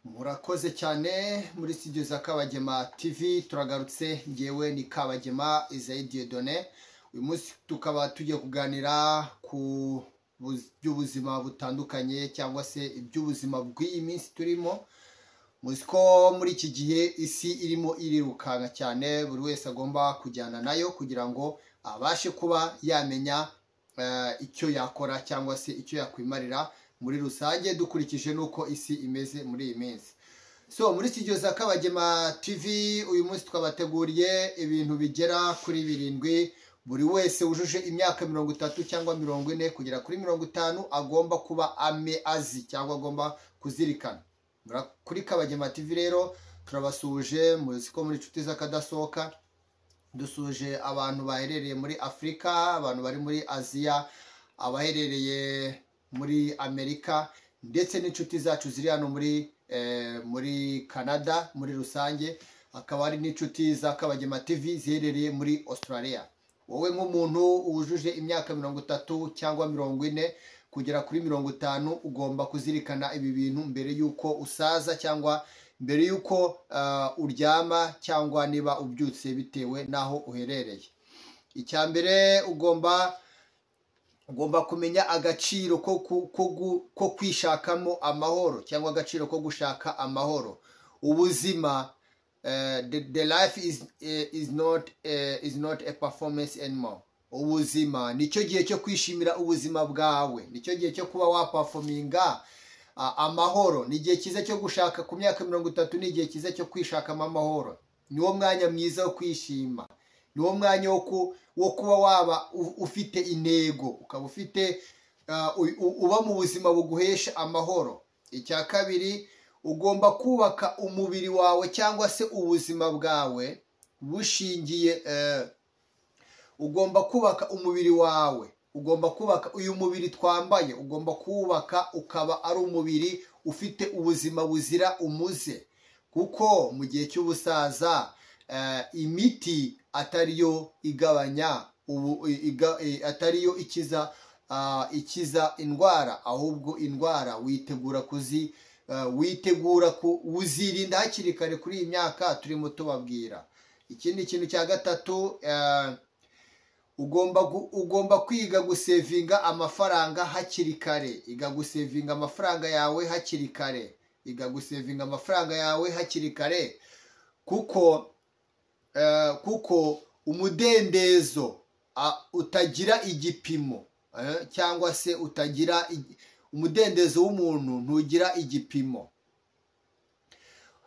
Murakoze cyane. Muri studio za Kabagema TV turagarutse. Ngewe ni Kabagema Isaie Dieudonné. Uyu munsi tukaba tugiye kuganira ku by'ubuzima butandukanye, cyangwa se iby'ubuzima bw'iyi minsi turimo. Muzi ko muri iki gihe isi irimo irirukanka cyane, buri wese agomba kujyana nayo kugira ngo abashe kuba yamenya icyo yakora cyangwa se icyo yakwimarira muri rusange, dukurikije n'uko isi imeze muri iyi minsi. So muri studio za Kabagema TV uyu munsi twabateguriye ibintu bigera kuri 7 buri wese wujuje imyaka 30 cyangwa 40 kugera kuri 50 agomba kuba ame azi cyangwa agomba kuzirikana. Kuri Kabagema TV rero turabasuje, muzi ko muri inshuti z'akadasohoka. Dusuje abantu baherereye muri Afurika, abantu bari muri Aziya, abaherereye muri Amerika, ndetse n'inshuti zacu ziri hano muri Canada muri rusange, akaba ari n'inshuti za Kabagema TV ziherereye muri Australia. Wowe nk'umuntu wujuje imyaka 30 cyangwa 40 kugera kuri 50 ugomba kuzirikana ibi bintu mbere y'uko usaza, cyangwa mbere y'uko uryama, cyangwa niba ubyutse, bitewe n'aho uherereye. Icya mbere, ugomba kumenya agaciro ko kwishakamo amahoro, cyangwa agaciro ko gushaka amahoro. Ubuzima, the life is not a performance anymore. Ubuzima nicyo gihe cyo kwishimira ubuzima bwawe, nicyo gihe cyo kuba waperforminga amahoro. Ni igihe cyiza cyo gushaka. Ku myaka 30 ni igihe cyiza cyo kwishakamo amahoro, niwo mwanya mwiza wo kwishima, niwo mwanya wo kuba waba ufite intego, ukaba ufite uba mu buzima buguhesha amahoro. Icya kabiri, ugomba kubaka umubiri wawe cyangwa se ubuzima bwawe bushingiye, ugomba kubaka umubiri wawe, ugomba kubaka uyu mubiri twambaye, ugomba kuwubaka ukaba ari umubiri ufite ubuzima buzira umuze, kuko mu gihe cy'ubusaza imiti atariyo igabanya ubu, atariyo ikiza indwara, ahubwo indwara witegura kuzirinda hakiri kare kuri iyi myaka turimo tubabwira. Ikindi kintu cya gatatu, ugomba kwiga gusavinga amafaranga hakiri kare. Iga gusavinga amafaranga yawe hakiri kare, iga gusavinga amafaranga yawe hakiri kare, kuko umudendezo utagira igipimo, cyangwa se utagira umudendezo w'umuntu ntugira igipimo.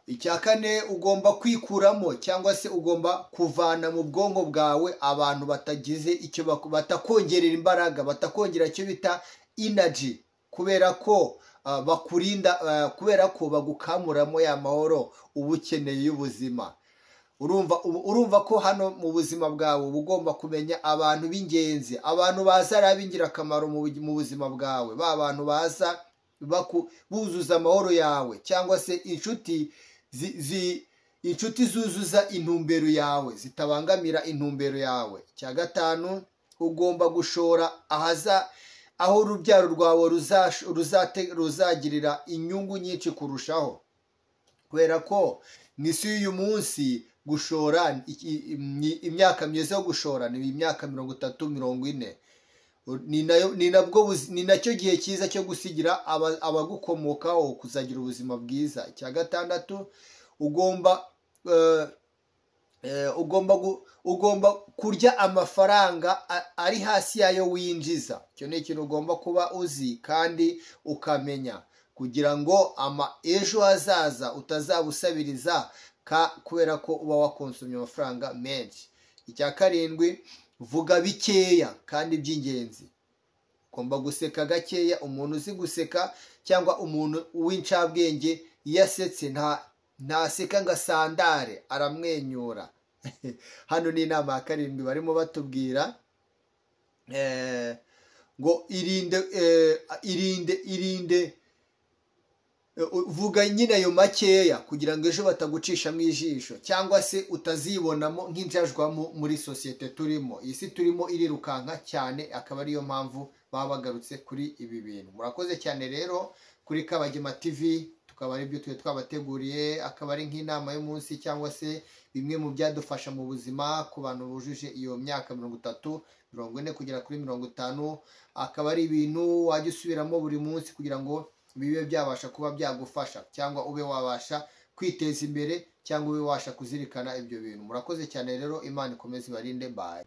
Icya kane, ugomba kwikuramo cyangwa se ugomba kuvana mu bwonko bwawe abantu batagize icyo batakongerera imbaraga, batakongera icyo bita energy, kubera ko bakurinda, kubera ko bagukamuramo ya mahoro uba ukeneye y'ubuzima. Urumva ko hano mu buzima bwawe uba ugomba kumenya abantu b'ingenzi, abantu baza ari ab'ingirakamaro mu buzima bwawe, ba bantu baza buzuza amahoro yawe, cyangwa se inshuti zuzuza intumbero yawe, zitabangamira intumbero yawe. Icya gatanu, ugomba gushora ahaza aho urubyaro rwawe ruzagirira inyungu nyinshi kurushaho, kubera ko mu isi y'uyu munsi gushora, imyaka myiza yo gushora ni imyaka 30, 40. Ni nacyo gihe cyiza cyo gusigira abagukomokaho kuzagira ubuzima bwiza. Icya gatandatu, ugomba kurya amafaranga ari hasi yayo winjiza. Icyo ni ikintu ugomba kuba uzi kandi ukamenya, kugira ngo ama ejo hazaza utazabusabiriza kubera ko uba wakonsomye amafaranga menshi. Icya karindwi, vuga bikeya kandi by'ingenzi. Ugomba guseka gakeya. Umuntu uzi guseka cyangwa umuntu w'incabwenge, iyo asetse ntaseka ngo asandare, aramwenyura. Hano ni inama ya karindwi barimo batubwira ngo irinde, irinde, irinde, vuga nyine ayo makeya kugira ngo ejo batagucishamo ijisho, cyangwa se utazibonamo nk'injajwamo muri sosiyete turimo. Iyi si turimo irirukanka cyane, akaba ariyo mpamvu baba bagarutse kuri ibi bintu. Murakoze cyane rero kuri Kabagema TV. Tukaba ari byo twe twabateguriye, akaba ari nk'inama y'umunsi cyangwa se bimwe mu byadufasha mu buzima ku bantu bujuje iyo myaka 30, 40 kugera kuri 50. Akaba ari ibintu wajya usubiramo buri munsi kugira ngo bibe byabasha kuba byagufasha, cyangwa ube wabasha kwiteza imbere, cyangwa ube wabasha kuzirikana ibyo bintu. Murakoze cyane rero, Imana ikomeze ibarinde. Bye.